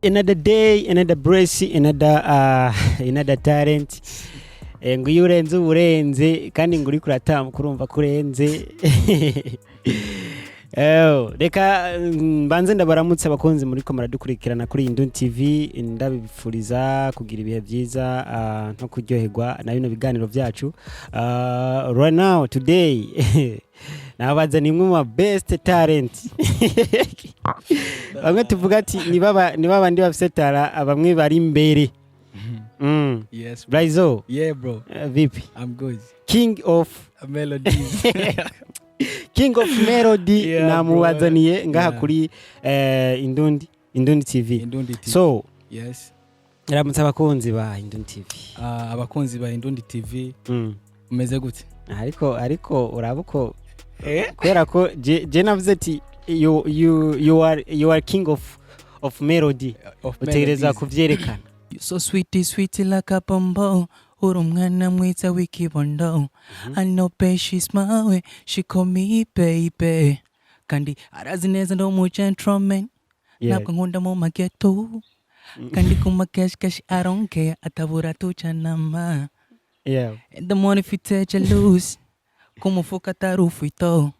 Another day, another blessing, another talent. Ngo iyo urenze uba urenze, kandi ngo uriko uratambuka urumva ko urenze. Reka mbanze ndabaramutse abakunzi muriko muradukurikirana kuri Indundi TV, ndabifuriza kugira ibihe byiza no kuryoherwa na bino biganiro byacu. Right now, today, nabaza ni imwe mu ma best talent. Bamwe tuvuga ati ni babandi bafise talent, bamwe bari imbere. Yes, bro. Blaizo. Yeah, bro. Vipi? I'm good. King of Melodies. King of Melody. Yeah, Namubazaniye ngaha kuri Indundi TV. Indundi TV. So yes. ramutse abakunzi ba Indundi TV. Abakunzi ba Indundi TV, umeze gute? Ariko uraba uko Eh? kubera ko je navuze ati you are king of melody, Of utegereza melodies. kuvyerekana. You so sweet, sweet like a bombo. Uri umwana mwiza w'ikibondo. I know babe, she's my way. She call me baby. Kandi arazi neza ndo mu gentleman. Ntabwo nkunda mu mageto. Kandi ku ma cash cash I don't care. Atabura tucanama. In the morning mfite jealous. Ku mufuka atari ufito.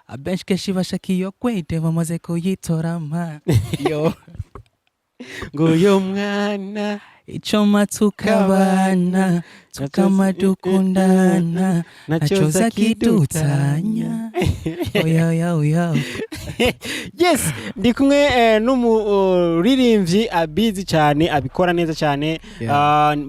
Abenshi kenshi bashaka iyo kwete bamaze kuyitorama. Yo. Nguyu mwana Icoma tukabana, tukama dukundana, nachoza kidutanya, oya oya oya. Yes, ndi kumwe n'umuririmbyi abizi cyane, abikora neza cyane.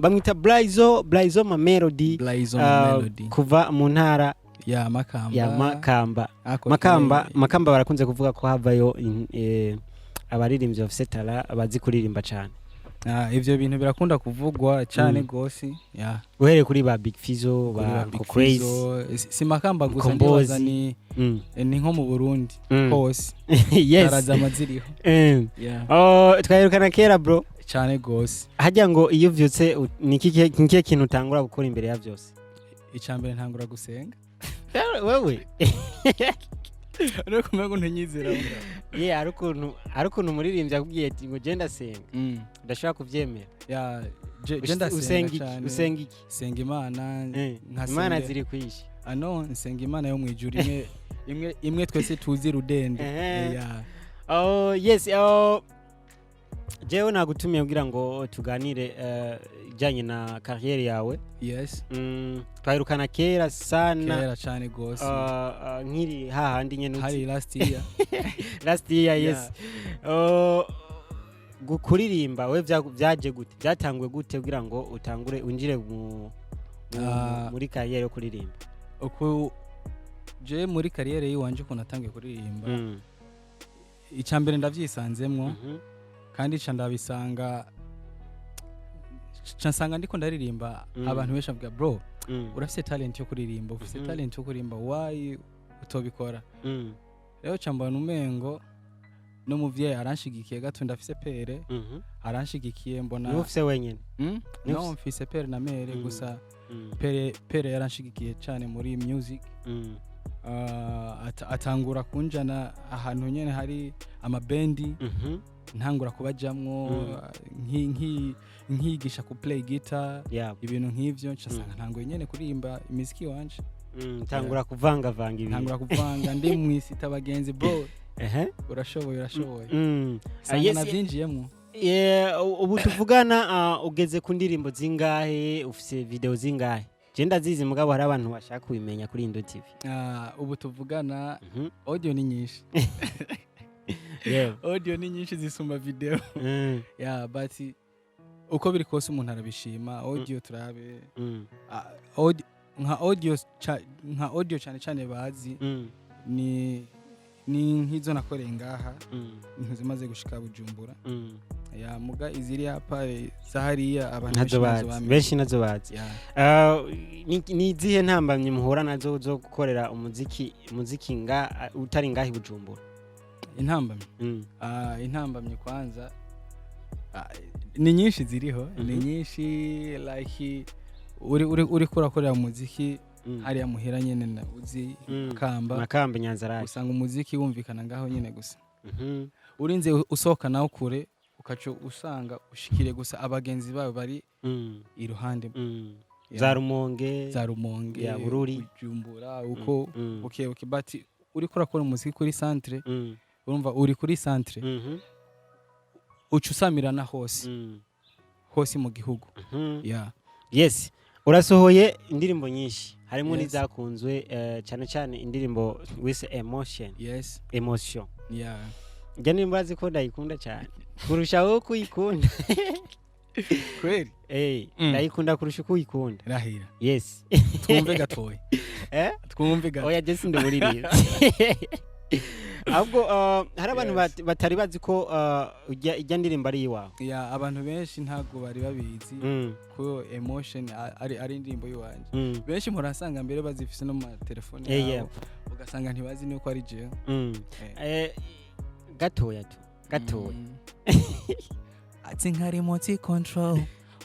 Bamwita Blaizo, Blaizo ma Melody. Blaizo Melody. Kuva mu ntara ya Makamba. Ya Makamba. Ako Makamba, Makamba barakunze kuvuga ko havayo abaririmbyi bafise talent, bazi kuririmba cyane. Ah, ivyo bintu birakunda kuvugwa cyane gose, yeah. Uhereye kuri ba Big Fizzo, Kuri ba ba Big Uncle Crazy. Fizzo, si Makamba gusa. Mkombozi. Ndibaza ni ni nko mu Burundi hose. Tarazama ziriho. Yeah. Oh, twaherukana kera, bro. Cyane gose. Hajya ngo iyo uvyutse ni ikihe kintu utangura gukora imbere ya byose? Icya mbere ntangura gusenga. Wewe? Ariko kumenya ntunyizera. Ye, ari ukuntu umuririmbyi akubwiye ati ngo genda senga, ndashobora kuvyemera. Ya, je ndasenga Usenga iki? cyane. Usenga iki? Senga Imana. Nkasenga. Imana ziri kwishi. Ano nsenga Imana yo mu ijuru, imwe imwe imwe twese tuzi, rudende. Yeah. Oh yes, oh, jewe nagutumiye kugira ngo tuganire ijyanye na carrière yawe. Yes. Twaherukana kera sana. Kera cyane gose. Nkiri hahandi nyene uzi. Hari last year. Last year, yes. Oh, kuririmba we byaje gute, byatanguwe gute kugira ngo utangure winjire Ah. muri carrière yo kuririmba? Uku je muri carrière yiwanje ukuntu natangiye kuririmba, icya mbere ndavyisanzemwo, kandi ca ndabisanga, ca nsanga ndiko ndaririmba. Abantu benshi bavuga: "Bro, urafise talent yo kuririmba, ufise talent yo kuririmba, why utobikora?" Rero ca mbona umengo n'umuvyeyi aranshigikiye gato, ndafise père aranshigikiye, mbona. Niwe ufise wenyene? Mm? Niwe No, mfise père na mère gusa. Père yaranshigikiye cyane muri music. Atangura kunjana ahantu nyene hari amabendi, ntangura kubajamwo, nkigisha ku play guitar, ibintu nk'ivyo. Ncasanga ntanguye nyene kuririmba imiziki wanje. Tangura kuvangavanga ibintu. Ntangura kuvanga ndi mwisita abagenzi: "Bro, urashoboye, urashoboye." Sanga navyinjiyemwo. Yeah, ubu tuvugana ugeze ku ndirimbo zingahe? Ufise video zingahe? Je ndazizi, mugabo hari abantu bashaka kubimenya kuri Indo TV. Ah, ubu tuvugana audio ni nyinshi. Audio ni nyinshi zisumba video. Yeah, but uko biri kose umuntu arabishima. Audio turabe. Ah, audio nka audio nka audio cyane cyane bazi ni nk'izo nakoreye ngaha, ntizimaze gushika Bujumbura. Ya, muga iziri hapa zahariya abantu ntazo benshi bazi. bamenye. Benshi nazo bazi. Yeah. Ah, ni izihe ntambamyi muhura nazo zo gukorera umuziki nga utari ngaha i Bujumbura? Intambamyi? Ah, intambamyi kwanza, ni nyinshi ziriho, ni nyinshi. Like uri kurakorera umuziki hariya muhira nyene uzi Kamba. Makamba, Nyanzarake. Usanga umuziki wumvikana ngaho nyene gusa. Urinze usohoka nawe kure. Ukaca usanga ushikire gusa abagenzi bawe bari iruhande. Yeah. Za Rumonge. Za Rumonge, Ya, Bururi. Bujumbura, uko buke buke, but uriko urakora umuziki kuri centre, urumva uri kuri centre, uca usamirana hose, hose mu gihugu. Yeah. Yes, urasohoye indirimbo nyinshi, harimo Yes. n'izakunzwe, cyane cyane indirimbo wise Emotion. Yes. Emotion. Yeah. Njya nimba azi ko ndayikunda cyane kurusha wowe uko uyikunda. Kweli? Eh, ndayikunda kurusha uko uyikunda. Rahira. Yes. Twumve gatoya. Eh? Twumve gato. Oya, je sindumuririmbyi. Ahubwo hari abantu batari bazi ko ijya ndirimbo ari iwawe. Yeah, abantu benshi ntabwo bari babizi ko Emotion ari indirimbo y'iwanje. Benshi murasanga mbere bazifise no mu matelefone yabo, ugasanga ntibazi nuko ari jewe. Eh. Gatoya tu gatoya. Ati nka remote control,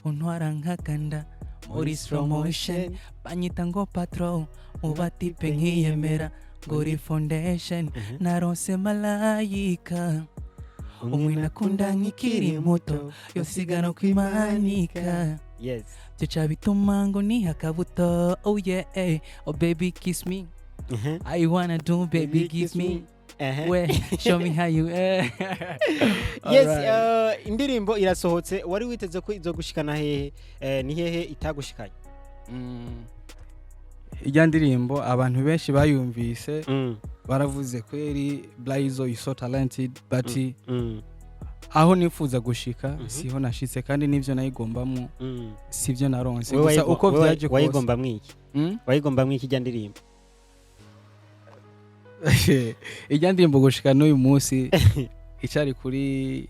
untwara nkakanda muri slow motion, banyita ngo patron mu batipe, nkiyemera ngo uri foundation. Naronse malayika umwe nakunda nkikiri muto, yosiga no kwimanika. Byo bituma ngo niha akabuto. Oh yeah, eh. Oh baby, kiss me. I wanna do, baby, give me. We show me how you eh. Yes. Alright. Indirimbo irasohotse, wari witeze ko izogushikana hehe? Ni hehe itagushikanye? Ijya ndirimbo abantu benshi bayumvise baravuze: "Kweri Blaizo is so talented," but aho nifuza gushika siho nashitse, kandi n'ivyo nayigombamo sivyo naronse. Wewe Gusa uko wewe vyaje kose wayigomba mwiki? Wayigomba mwiki ijya ndirimbo? Ijya ndirimbo gushika n'uyu munsi icari kuri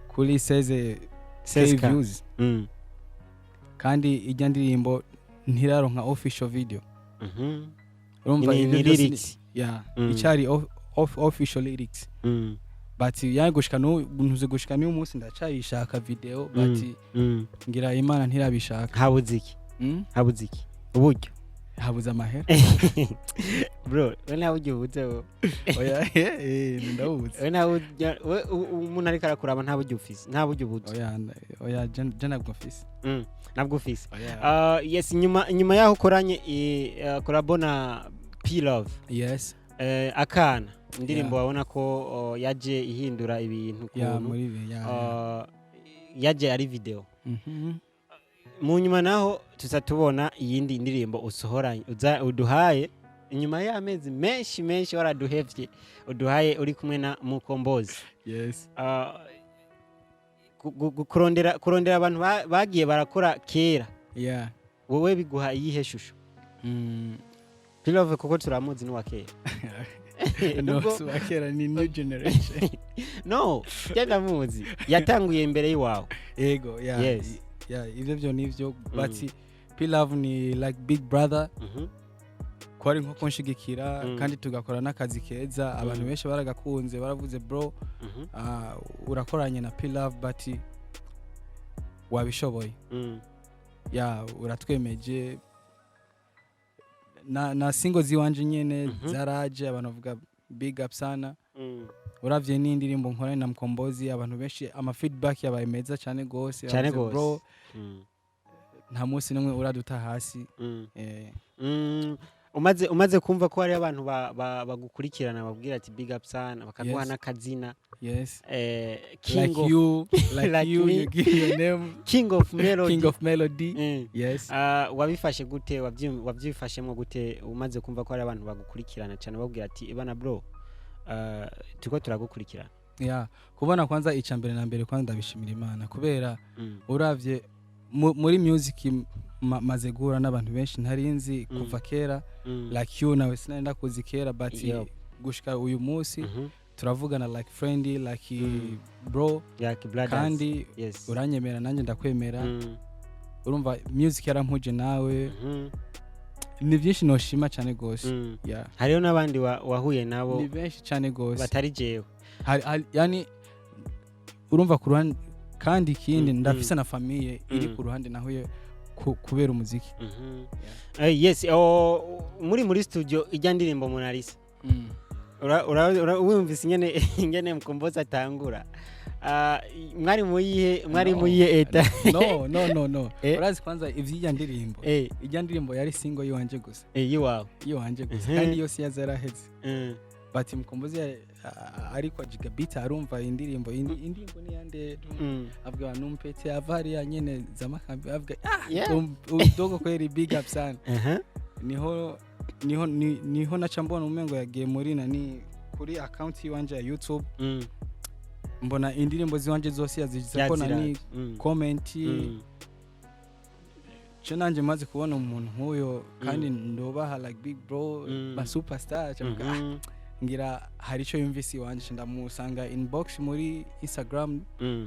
kuri 16 K 16K. views, kandi ijya ndirimbo ntiraronka official video. Urumva Ni, ivyo ni byose lyrics. Yeah, icari official lyrics, but yani gushika n'ubu, ntuze gushika n'uyu munsi ndacayishaka video, but ngira Imana ntirabishaka. Habuze iki? Habuze iki? Uburyo? Habuze amahera. Bro, we nta buryo ubuze wowe. Oya, ndabuze. We nta buryo, we umuntu ariko arakuraba, nta buryo ufise, nta buryo ubuze. Oya, oya, je ntabwo mfise. Ntabwo ufise. Oya. Yes, nyuma yaho ukoranye collabo na P Love, akana indirimbo, wabona ko yaje ihindura ibintu ukuntu. Muri yeah. Yaje ari video. Mu nyuma naho tuza tubona iyindi ndirimbo usohoranye, uza uduhaye inyuma y'amezi menshi menshi waraduhevye, uduhaye uri kumwe na Mukombozi. Kurondera abantu bagiye barakora kera, wowe biguha iyihe shusho? P-Love kuko turamuzi n'uwa kera. No, si uwa kera, ni new generation. No, ndamuzi, yatanguye imbere y'iwawe. Ego, yeah. Yeah, ivyo byo nivyo, but P-Love ni like big brother, ko ari nko kunshigikira, kandi tugakora n'akazi keza. Abantu benshi baragakunze, baravuze: "Bro, urakoranye na P-Love, but wabishoboye." Ya, uratwemeje na single ziwanje nyene zaraje, abantu bavuga big up sana. Uravye n'indirimbo nkoranye na Mkombozi, abantu benshi ama feedback yabaye meza cyane gose. Cyane Bavuze: gose. "Bro, nta munsi n'umwe uraduta hasi." Umaze kumva ko hariho abantu bagukurikirana, babwira ati "Big up sana," bakaguha n'akazina, king like of you, like, like you me. You give your name. King of Melody. King of Melody. Yes. Wabifashe gute? Wabyifashemo gute umaze kumva ko hari abantu bagukurikirana cyane, babwira ati "Ibana bro, turiko turagukurikirana"? Yeah, kubona kwanza icya mbere na mbere, kwanza ndabishimira Imana, kubera uravye muri music maze guhura n'abantu benshi ntarinzi kuva kera, like you, nawe sinari ndakuzi kera, but gushika uyu munsi turavugana like friendly, like bro, like brothers. Kandi uranyemera, nanjye ndakwemera. Urumva music yarampuje nawe. Ni byinshi noshima cyane gose. Yeah. Hariho n'abandi wahuye nabo Ni benshi cyane gose batari jewe. Yani urumva ku ruhande, kandi ikindi ndafise na famille iri ku ruhande nahuye kubera umuziki. Yes, oh, muri studio ijya ndirimbo Monalisa, wumvise ingene Mkombozi atangura. Ah, mwari muyihe, mwari No. muyihe état? No, no, no, no. Eh. Urazi kwanza ivy'ijya ndirimbo, ijya ndirimbo yari single yiwanje gusa. Yiwawe. Yiwanje gusa. Kandi yose yaza yaraheze. But Mkombozi ariko Gigabit arumva indirimbo, indirimbo ni yande? Avuga numpete ava hariya nyene za Makambi, avuga ah, udogo kweli, big up sana. Niho naca mbona umengo yagiye muri nani, kuri account yiwanje ya YouTube. Mbona indirimbo ziwanje zose yazizako nani, Yaziraje. Comment. Ce nanje maze kubona umuntu nk'uyo kandi ndobaha like big bro, ba superstar, ca mvuga, ah, ngira hari ico yumvise iwanje. Ndamusanga inbox muri Instagram.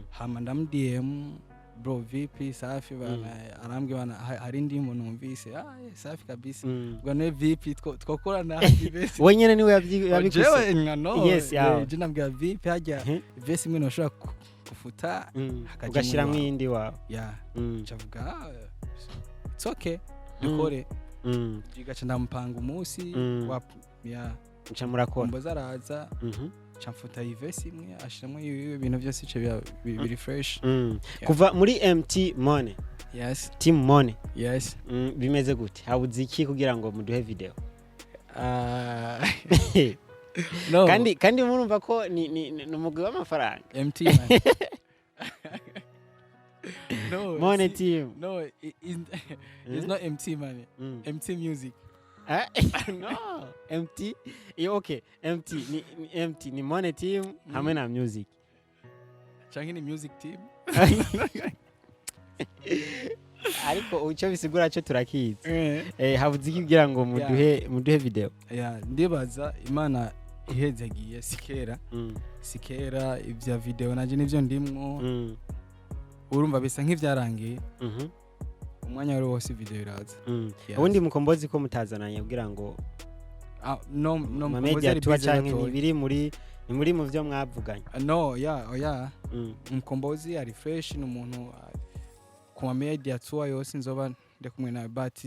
Hama ndamu DM: "Bro, vipi?" "Safi bana." Arambwira bana, "Hari indirimbo numvise." "Ah, safi kabisa." Ubwo nawe vipi, twakorana verse? We nyene niwe yabikuse? Jewe nka no. Yes, yeah. Je nambwira vipi, hajya verse imwe nashobora gufuta hakajamwo ugashiramwo iwawe. iyindi wawe. Ya, ncavuga ah, it's okay, dukore. Gaca ndamupanga umunsi wa ya. Muca murakora. Mboza araza, ca mfuta iyi verse imwe, ashiramo iwiwe, ibintu byose ico biba biri fresh. Yeah. Kuva muri MT Money, Yes. Team Money, Yes. bimeze gute? Habuze iki kugira ngo muduhe video? Ah, no. Kandi murumva ko ni umugwi w'amafaranga. MT man, no. Money See, Team. No, it's not MT Money. MT Music. Eh? No, MT, okay, MT ni MT ni Money Team hamwe na Music. Canke ni Music Team. Ariko icyo bisigura cyo turakizi. Habuze iki kugira ngo muduhe video? Ya, ndibaza Imana ihezagiye, sikera sikera ibya video nanje nivyo ndimwo. Urumva bisa nk'ivyarangiye. Umwanya wari wose video iraza. Yes. Ubundi Mukombozi ko mutazananye kugira ngo Ah, no, no. ma Mukombozi media ari tuba busy canke gatoya. ntibiri muri, ni muri mu vyo mwavuganye? Ah, no, ya, oya. Mkombozi ari fresh, ni umuntu ku ma media tour yose nzoba ndi kumwe nawe, but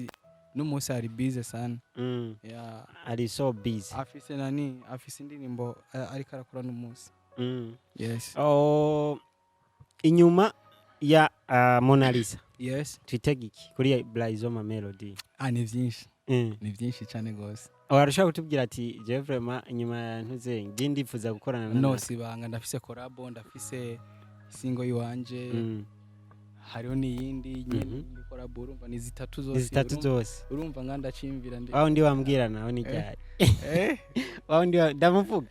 n'umunsi ari busy sana. Ya. Ari so busy. Afise nani, afise indirimbo ariko arakora n'umunsi. Yes. Oh, inyuma ya Mona Lisa, twitege iki kuri Blazoma Melody? Ah, ni vyinshi. Ni vyinshi cyane gose. Warashobora kutubwira ati jewe vraiment inyuma ya ntuze ngi ndifuza gukorana na No. naka. Sibanga, ndafise collabo, ndafise single yiwanje. Hariho n'iyindi nyene indi collabo, urumva ni zitatu zose. Ni zitatu zose. Urumva nga ndacimvira ndi Wawe ndi wambwira nawe ni ryari? Eh. Wawe ndi ndamuvuga.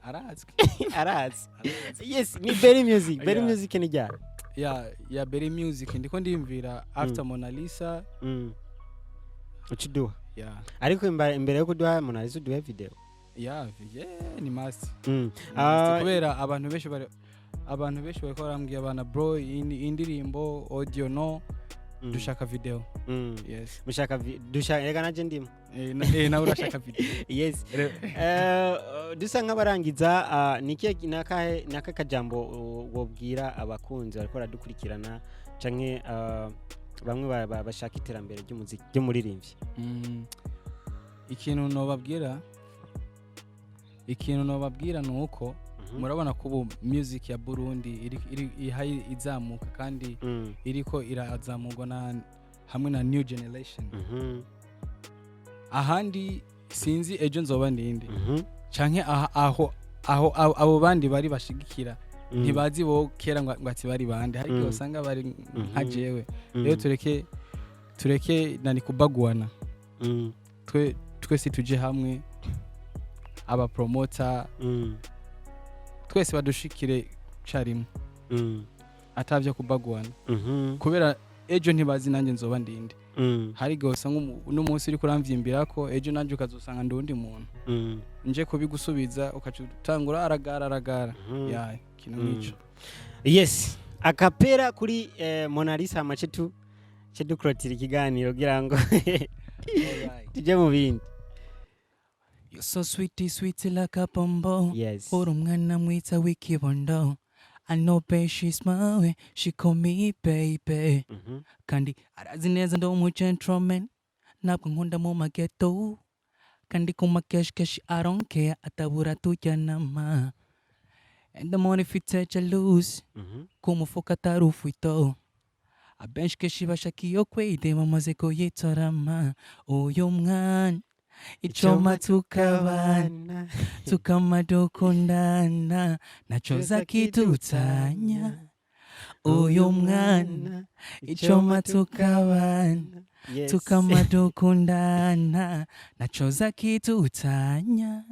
Arazwi. Arazi. Arazwi. Yes, ni Berry Music. Berry Music ni ryari? Ya, Berry Music ndiko ndiyumvira after Mona Lisa. Uciduha. Ya. Ariko imbere yo kuduha Mona Lisa, uduhe video. Ya, yeah, ni must. Mm. Ni must. Ah, Kubera abantu benshi bariko barambwira abana bro, iyi ndirimbo audio no, dushaka video. Yes. Mushaka dushaka, reka naje ndimo. Eh, nawe urashaka video. Yes. Dusa nk'abarangiza, ni ikihe nakahe naka kajambo wobwira abakunzi bariko baradukurikirana canke bamwe bashaka iterambere ry'umuziki ry'umuririmbyi? Ikintu nobabwira ni uko murabona ko ubu music ya Burundi iri ihaye izamuka kandi iriko irazamurwa na hamwe na new generation. Ahandi sinzi ejo nzoba ndinde canke aho abo bandi bari bashigikira ntibazi bo kera ngo ati bari bande, hari igihe usanga bari nka jewe. Rero tureke nani kubaguana. Twe twese tuje hamwe, aba promoter twese badushikire carimwe atavyo kubaguana kubera ejo ntibazi nanjye nzoba ndinde. Hari igihe usanga uno munsi uriko uramvyimbira ko ejo nanjye ukazosanga ndi uwundi muntu nje kubigusubiza, ukaca utangura aragara aragara. Ya, ikintu nk'ico. Yes, akapera kuri Mona Lisa amace tu ce dukurotira ikiganiro kugira ngo tujye mu bindi. You're so sweet, sweet like a bonbon. Yes. Uri umwana mwiza w'ikibondo. I know babe, she's my way. She call me baby. Kandi arazi neza ndi umu gentleman. Ntabwo nkunda mu mageto. Kandi ku ma cash cash I don't care. Atabura tujyanama. And the money ifite jealous, ku mufuka atari ufwito. Abenshi kenshi bashaka iyo kwede, bamaze kuyitorama. Uyu mwana icoma tukabana, tukama dukundana, nacoza kidutanya. Uyu mwana icoma tukabana, tukama dukundana, nacoza kidutanya.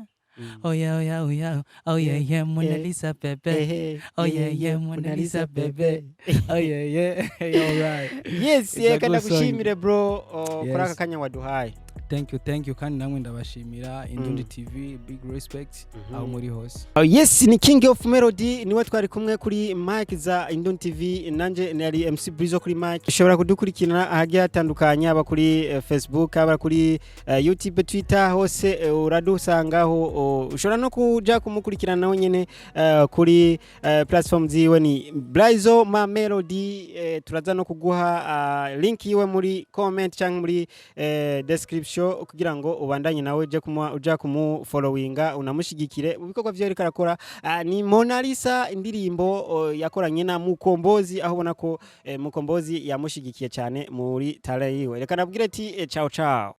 Oh yeah, oh yeah, oh yeah, oh yeah, Mona Lisa bebe. Oh yeah, Mona Lisa bebe. Oh yeah, alright. Yes. It's a Reka good song. ndagushimire bro, kuri aka kanya waduhaye. Thank you, thank you. Kandi namwe ndabashimira, Indundi TV, big respect aho muri hose. Oh, yes, ni King of Melody, niwe twari kumwe kuri mic za Indon TV. Nanje nari MC Brizo kuri mic. Ushobora kudukurikirana ahagiye hatandukanye, haba kuri Facebook, haba kuri YouTube, Twitter, hose uradusangaho. Ushobora no kuja kumukurikirana nawe nyene kuri platform ziwe, ni Blaizo Ma Melody. Turaza no kuguha link yiwe muri comment cyangwa muri description kugira ngo ubandanye nawe uje uja kumufollowinga, unamushigikire mu bikorwa vyo ariko arakora. Ni Mona Lisa, indirimbo yakoranye na Mukombozi, aho ubona ko Mukombozi yamushigikiye cyane muri tale yiwe. Reka nabwire ati ciao ciao.